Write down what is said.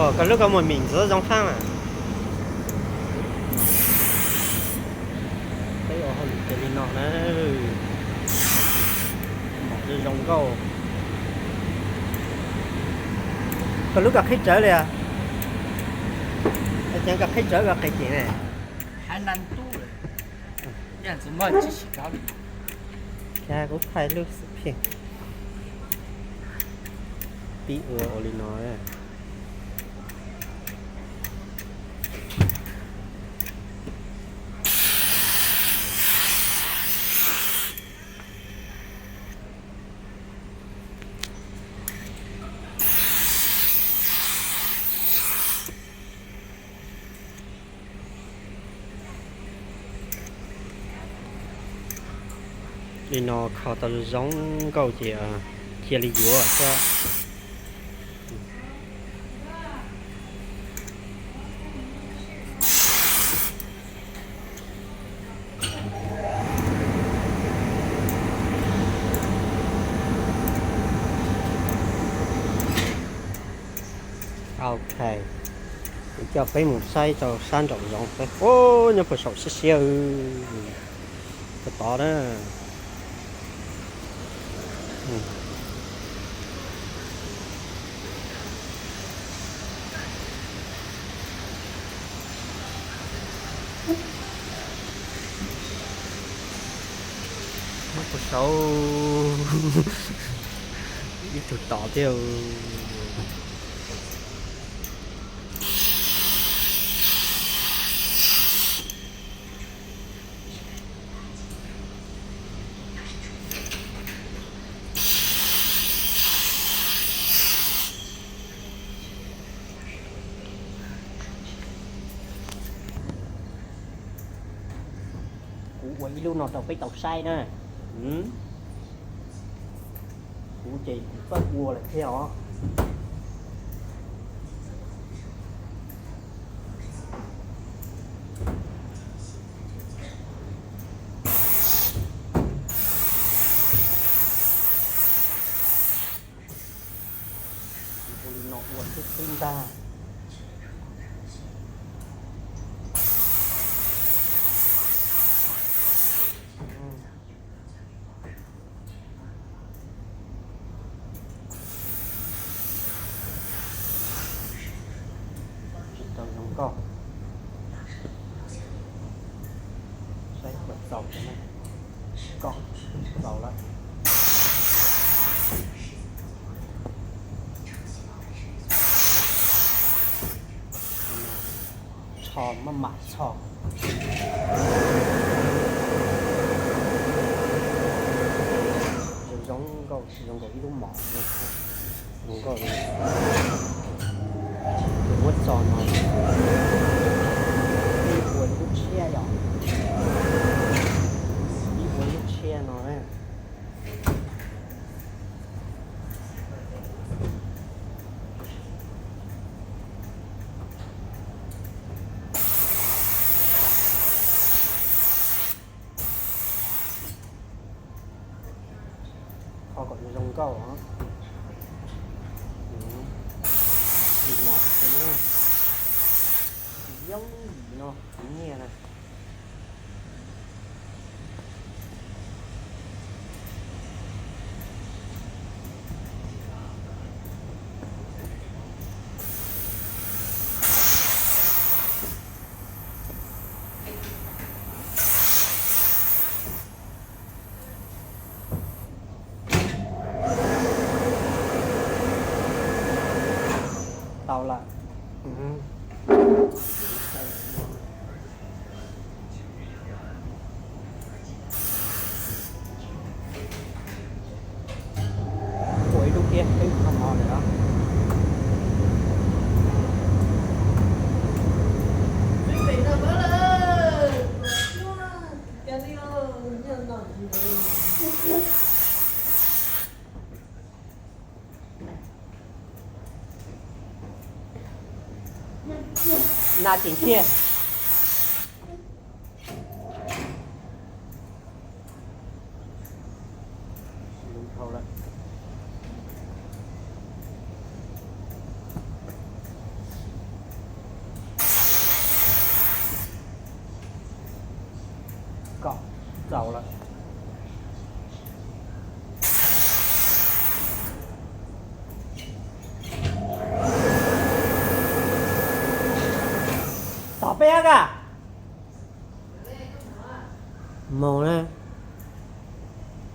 Koj lub koj muaj mis ntxuav zoo fab mas. Peb ua hauj lwm ces li no na. Mom zoo zoo nkauj. Koj lub koj qhib rawv li os. Ceev koj qhib rawv koj qis ces ne. Kuv thaij lub xwm pheej pib ua ua li no. Li no kho tau zoo nkauj ces cia li yuav xwb. Ok, kuv coj peb mus saib rau sab nraum zoov peb. Ub, nyob puag saum siab siab, puag tod na. Nyob puag saud, ib tug tod thiab. Kuv ua ib lub no rau peb tau saib na. Kuv ces kuv pab ua lawm thiab os. Ua li no ua xwb xwb ntag. Tsis tau zoo nkauj. Saib puas txaus rau na. Kom txaus lawm. Tsho maj mam tsho. Zoo nkauj, zoo nkaus ib lub mom. Zoo nkauj li. Muab txog no, ib ua lub tshiab yom. Ib ua lub tshiab no na. Kho kom zoo nkauj os. Yim no xwb na. Yim yoob yim no kuv nyiaj na. Tau lawm. Ua ib lub thiab peb mus kho mov lawm os. Na tseem ciaj. Dhau lawm. Peb ab ka. Maus na.